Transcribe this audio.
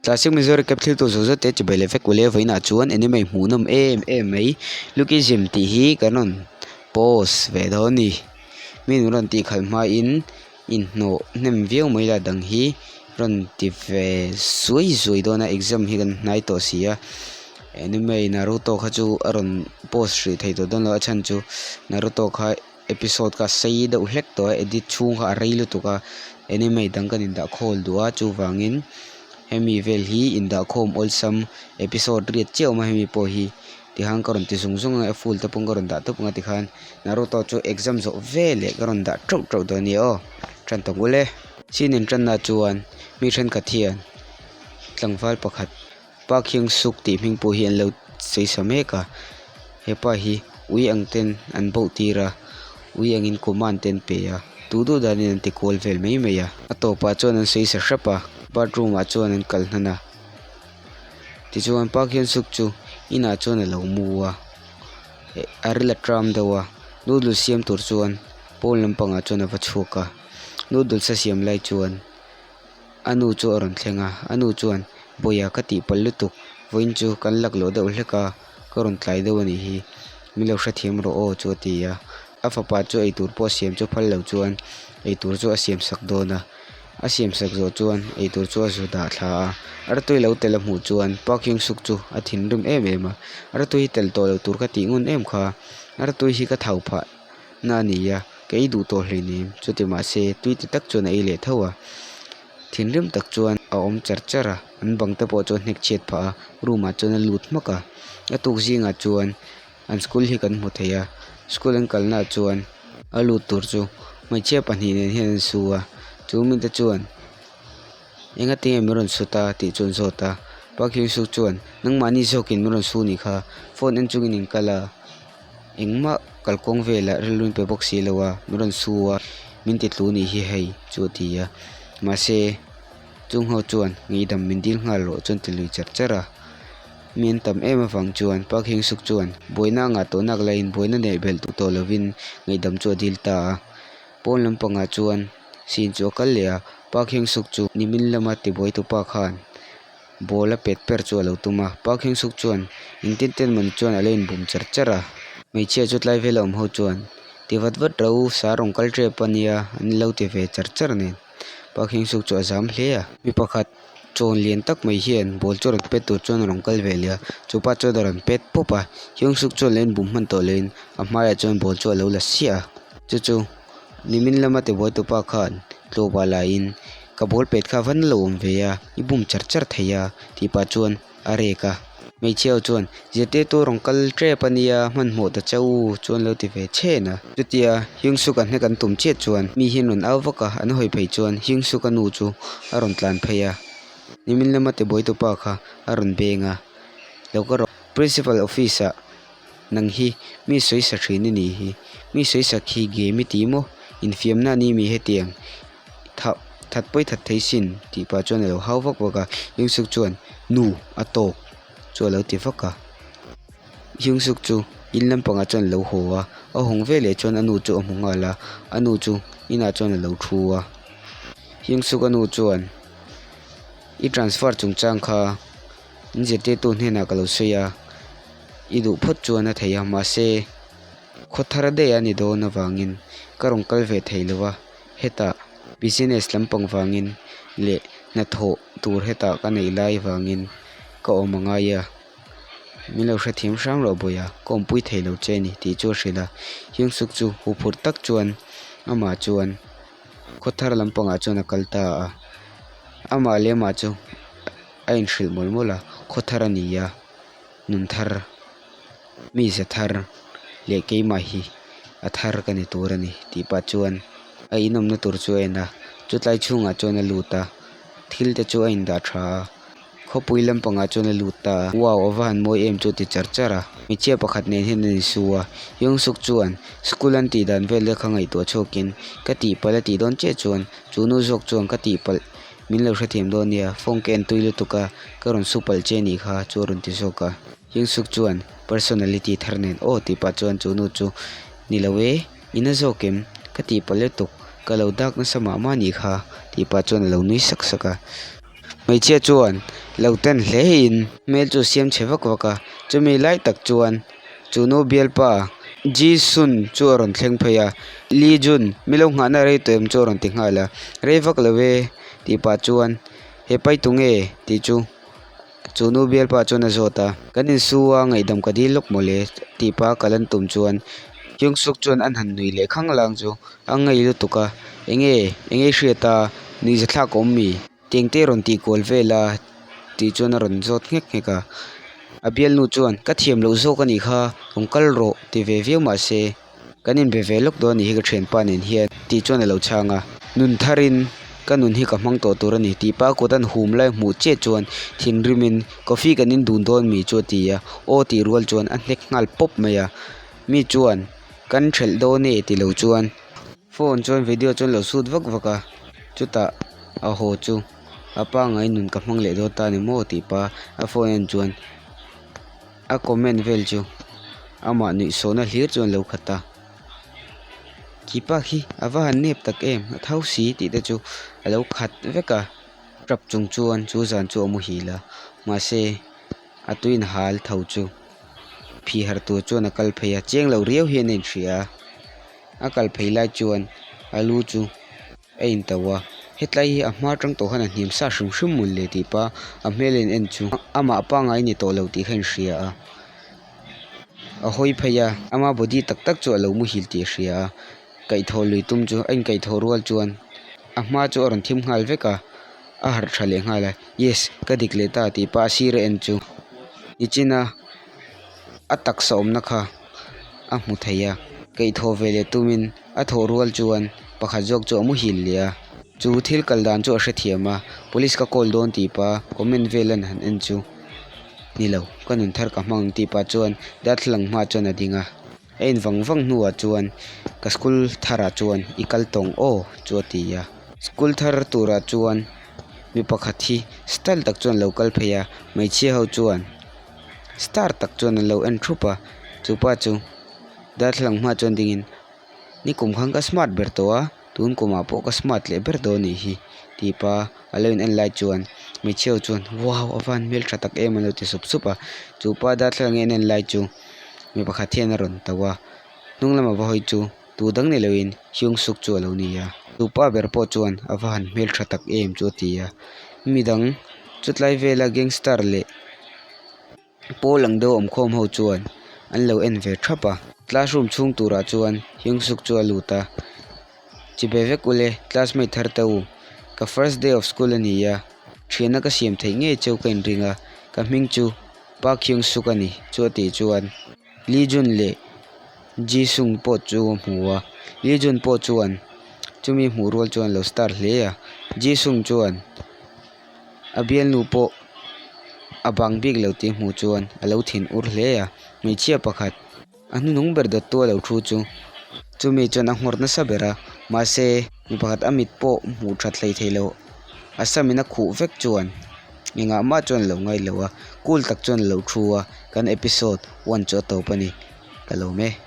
Classic Mizo recap thil tur zawh zawh te chibai leh vek ule vawiinah chuan anime hmuhnawm em em mai Lookism tih hi kan rawn post ve dawn a ni. Mi an rawn tih khalh hmain inhnawh hnem viau mai la dang hi rawn ti ve zuai zuai dawn a exam hi kan hnai tawh si a anime Naruto kha chu a rawn post hrih thei tawh dawn lo a chhan chu Naruto kha episode kha a sei deuh hlek tawh a edit chhung kha a rei lutuk a anime dang kan indah khawl duh a chuvangin hemi vel hi indah khawm awlsam episode riat chiah a awm a hemi pawh hi tikhan ka rawn ti zung zung a a full te pawh ka rawn dah tawp ang a tikhan Naruto chu exam zawh veleh ka rawn dah teuh teuh dawn a nia aw tan tawng ule. Chin intanna chuan mi thenkhat hian tlangval pakhat Park Hyung Suk tih hming pawh hi an lo sawi sa mek a hepa hi ui ang ten an bauh tir a ui angin command te an pe a duh duh danin an ti kual vel mai mai a a tawpah chuan an sawi sa hrep a bathroom ah chuan an kal hnan a tichuan Park Hyung Suk chu inah chuan a lo mu a a ril a tram deuh a noodle siam tur chuan pawn lampangah chuan a va chhuak a noodles a siam lai chuan. A nu chu a rawn thleng a, a nu chuan, Bawiha ka tihpalh lutuk, vawiin chu kan laklawh deuh hlek a, ka rawn tlai deuh a nih hi, min lo hrethiam rawh aw chu a ti a. A fapa chu eitur pawh a siam chu phal lo chuan eitur chu a siam sak dawn a, a siam sak zawh chuan eitur chu a zu dah thla a, artui lo tel a hmuh chuan Park Hyung Suk chu a thinrim em em a, Artui hi tel tawh lo tur ka tih ngun em kha, artui hi ka thau phah. na a ni a, ka ei duh tawh hleinem, chuti mahse tui ti tak chuan a ei leh tho a, thinrim tak chuan a awm char char a, an bang te pawh chu a hnek chhiat phah a, room ah chuan a lut hmak a, a tuk zingah chuan an school hi kan hmu thei a, school an kalna ah chuan a lut tur chu hmeichhia pahnih nen hian an su a, chu mite chuan Engatinge min rawn sut a? tih chu an zawt a. Park Hyung Suk chuan, Nangmahni zawkin min rawn su nih kha, phone en chungin in kal a, engmah kalkawng velah rilru in pe bawk si lo a, min rawn su a, min ti tlu nih hi hei, chu a ti a. Mahse, chung ho chuan ngeihdam min dil nghal rawh chuan ti lui char char a. Mi an tam em avang chuan Park Hyung Suk chuan buaina a ngah tawh nak laiin buaina neih belh duh tawh lovin ngaihdam chu a dil ta a. Pawn lampangah chuan Sin chu a kal leh a, Park Hyung Suk chu nimin lama tibuai tu pa khan ball a pet per chu a lo tum a, Park Hyung Suk chuan engtin ten mawni chuan a lo inbum char char a. Hmeichhia chu tlai vela awm ho chuan ti vat vat ro sa rawn kal tep a nia an lo ti ve char char nen Park Hyung Suk chu a zam hle a. Mi pakhat chawn lian tak mai hian ball chu a rawn pet tur chuan a rawn kal ve leh a, chu pa chuan a rawn pet pawp a, Hyung Suk chuan lo inbum hman tawh loin a hmaiah chuan ball chu a lo la siah a, chu chu. Nimin lama tibuai tupa khan tlawpa laiin ka ball pet kha van lo awm ve a, i bum char char thei a tih pah chuan a rek a. Hmeichhia ho chuan zirtirtu rawn kal tep a nia hmanhmawh ta che u chuan lo ti ve chhen a. Chutia Hyung Suk a hnek an tum chiah chuan mi hian rawn au vak a, an hawi phei chuan Hyung Suk a nu chu a rawn tlan phei a. Nimin lama tibuai tupa kha a rawn beng a, lo ka rawh Principal office ah Nang hi mi sawi sa thin i nih hi. Mi sawi sak hi game i ti maw? Infiamna a ni mi hetiang thah that pawi that thei sin tih pah chuan a lo hau vak vak a. Hyung Suk chuan nu a tawk chu a lo ti vak a. Hyung Suk chu in lampangah chuan a lo haw a, a hawng veleh chuan a nu chu a hmu nghal a, a nu chu inah chuan a lo thu a. Hyung Suk a nu chuan i transfer chungchang kha in zirtirtu hnenah ka lo sawi a. I duh phawt chuan a thei a, mahse khaw thar daih a ni dawn avangin ka rawn kal ve thei lo va, hetah business lampang vangin leh hnathawh tur hetah ka neih lai vangin ka awm a ngai a, min lo hrethiam hrang loh bawiha ka awmpui thei lo che a ni tih chu a hrilh a, Hyung Suk chu huphurh tak chuan amah chuan khaw thar lampangah chuan a kal ta a, amah leh amah chu a inhrilh mawlh mawlh a, khaw thar a ni a. Nun thar, mize thar leh keimah hi a thar ka ni tur a ni tih pah chuan a inawmna tur chu a en a, chutlai chhungah chuan a lut a, thil te chu a indah tha a, khawpui lampangah chuan a lut ta a, wow a va han mawi em chu a ti char char a, hmeichhia pakhat nen hian an insu a, Hyung Suk chuan school an tih dan vel te kha ngaihtuah chhuakin ka tihpalh a tih dawn chiah chuan chu nu zawk chuan ka tihpalh Min lo hrethiam dawn nia, phone ka en tui lutuk a, ka rawn su palh che nih kha chu a rawn ti zawk a. Hyung Suk chuan personality thar nen aw tih pah chuan chu nu chu ni lo e, i na zawk em? Ka tih palh lutuk, ka lo dak nasa mah mah nih kha tih pah chuan a lo nui sak sak a. Hmeichhia chuan lo ten hle in hmel chu a siam chhe vak vak a, chumi lai tak chuan chu nu bialpa Ji Sun chu a rawn thleng phei a, Lee Jun mi lo nghahna rei tawh em chu a rawn ti nghal a, rei vak lo e tih pah chuan he pai tu nge tih chu chu nu bialpa chuan a zawt a, kan insu a ngaihdam ka dil lawk mawle tih pah a kal an tum chuan Hyung Suk chuan an han nui leh khang lang chu a ngei lutuk a, enge enge i hriat a nuihza thlak a awm mi? Tiangte rawn tih kual vel a tih chuan a rawn zawt nghek nghek a, a bialnu chuan ka thiam loh zawk a nih kha rawn kal rawh ti ve viau mah se kan inbe ve lawk dawn a nih hi ka thianpa nen hian tih chuan a lo chhang a, nun tharin ka nun hi ka hmang tawh tur a ni tih pa kut an hum lai hmuh chiah chuan thinrimin coffee kan in dun dawn mi chu a ti a, aw tih rual chuan a hnek nghal pawp mai a, mi chuan kan thelh dawn e ti lo chuan. Phone chuan video chuan lo shoot vak vak a, chutah a haw chu a pangngai nun ka hmang leh dawn ta ni maw tih pa a phone en chuan a comment vel chu amah nuihsawhna hlir chuan lo khat a, khi pa khi a va han nep tak em a tho si tih te chu a lo khat vek a, tap chung chuan chu zan chu a muhil a, mahse a tuiin hal tho chu phih harh tur chuan a kal phei a, chiang lo riau hian a inhria a. A kal phei lai chuan a lu chu a in to a, hetlai hi a hma atang tawh khan a hniam sa hrim hrim mawn le tih pa a hmel en en chu amah pangngai ni tawh lo tih kha a inhria a, a hawi phei a, ama body tak tak chu a lo muhil tih a hria a, kaihthawh lui tum chu a inkaihthawh rual chuan a hma chu a rawn thim nghal vek a, a harh tha leh nghal a, yes ka dik leh ta tih pa a sir a en chu nichina a taksa awmna kha. a hmu thei a, kaihthawh ve leh tumin a thawh rual chuan pakhat zawk chu a muhil leh a, chu thil kal dan chu a hrethiam a, police ka call dawn tih pa comment vel an han en chu ni lo ka nun thar ka hmang ang tih pah chuan darthlalang hmaah chuan a ding a, a en vang vang hnuah chuan ka school tharah chuan i kal tawng aw chu a ti a, school thar turah chuan mi pakhat hi style tak chuan a lo kal phei a, hmeichhia ho chuan. Star tak chuan an lo en thup a, chupa chu darthlalang hmaah chuan dingin nikum khan ka smart ber tawh a tun kumah pawh ka smart leh ber dawn anih hi tih pa a lo in en lai chuan hmeichhia ho chuan wow a van hmeltha tak em an lo ti sup sup a, chupa darthlalang en en lai chu mi pakhat hian a rawn to a hnung lama va hawi chu tu dang ni loin Hyung Suk chu a lo ni a, chupa ber pawh chuan a va han hmeltha tak em chu a ti a, midang chutlai vela gangster leh pawl ang deuh awm khawm ho chuan an lo en ve thap a, classroom chhung turah chuan Hyung Suk chu a lut a, chibai vek ule classmate thar te u, ka first day of school a ni a, thianna ka siam theih ngei cheu ka inring a, ka hming chu Park Hyung Suk a ni chu a tih chuan Lee Jun leh Ji Sung pawh chu a hmu a, Lee Jun pawh chuan chumi hmuh rual chuan a lo star hle a, Ji Sung chuan a bialnu pawh a bang bik lo tih hmuh chuan a lo thin ur hle a, hmeichhia pakhat a hnuhnung ber dawttu a lo thu chu chumi chuan a nghawr nasa ber a, mahse mi pakhat a mit pawh hmuh that hleithei loh a sam in a khuh vek chuan engah mah chuan a lo ngailo a, cool tak chuan a lo thu a, kan episode one chu a tawp a ni. Ka lawm e.